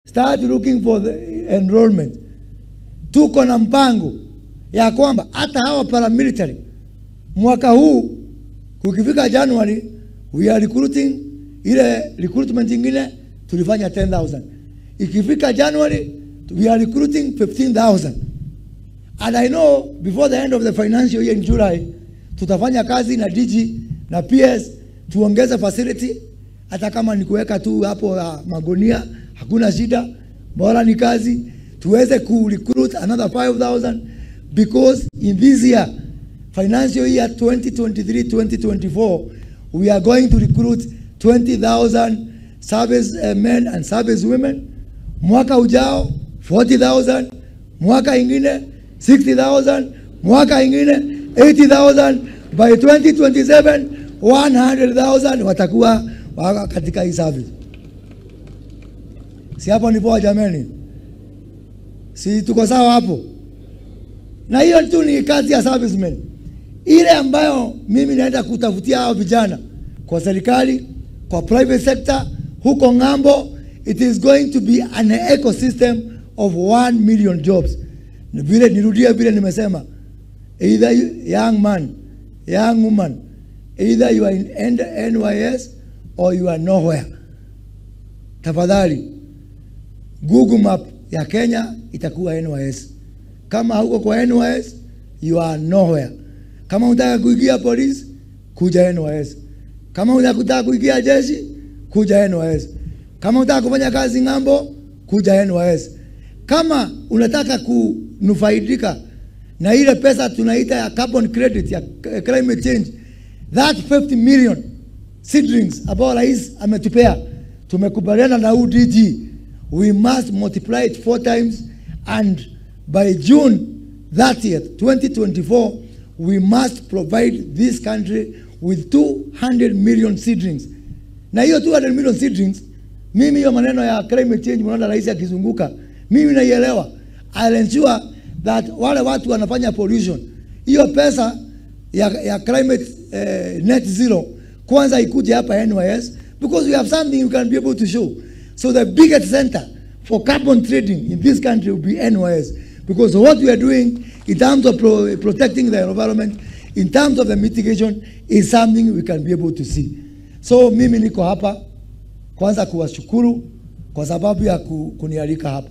Start looking for the enrollment. Tuko na mpango ya kwamba hata hawa paramilitary mwaka huu kukifika January, we are recruiting. Ile recruitment ingine tulifanya 10,000. Ikifika January, we are recruiting 15,000. And I know before the end of the financial year in July, tutafanya kazi na DG na PS tuongeze facility, hata kama ni kuweka tu hapo magunia, hakuna shida, bora ni kazi, tuweze ku recruit another 5,000, because in this year, financial year 2023-2024, we are going to recruit 20,000 service men and service women. Mwaka ujao 40,000, mwaka ingine 60,000, mwaka ingine 80,000, by 2027 100,000 watakuwa wako katika hii service. Si hapo ni poa jameni? Si tuko sawa hapo? Na hiyo tu ni kazi ya servicemen. Ile ambayo mimi naenda kutafutia hao vijana kwa serikali, kwa private sector, huko ng'ambo, it is going to be an ecosystem of 1 million jobs. Vile nirudie vile nimesema, either you, young man, young woman, either you are in NYS or you are nowhere. Tafadhali, Google Map ya Kenya itakuwa NYS. Kama huko kwa NYS, you are nowhere. Kama unataka kuingia polisi, kuja NYS. Kama unataka kuingia jeshi, kuja NYS. Kama unataka kufanya kazi ng'ambo, kuja NYS. Kama unataka kunufaidika na ile pesa tunaita ya carbon credit ya climate change, that 50 million seedlings ambao rais ametupea, tumekubaliana na UDG, we must multiply it 4 times, and by June 30th, 2024, we must provide this country with 200 million seedlings. Na hiyo 200 million seedlings, mimi hiyo maneno ya climate change mnaona rais akizunguka, mimi naielewa. I'll ensure that wale watu wanafanya pollution, hiyo pesa ya climate net zero kwanza ikuje hapa NYS, because we have something you can be able to show. So the biggest center for carbon trading in this country will be NYS, because what we are doing in terms of protecting the environment, in terms of the mitigation, is something we can be able to see. So mimi niko hapa kwanza kuwashukuru kwa sababu ya kunialika hapa.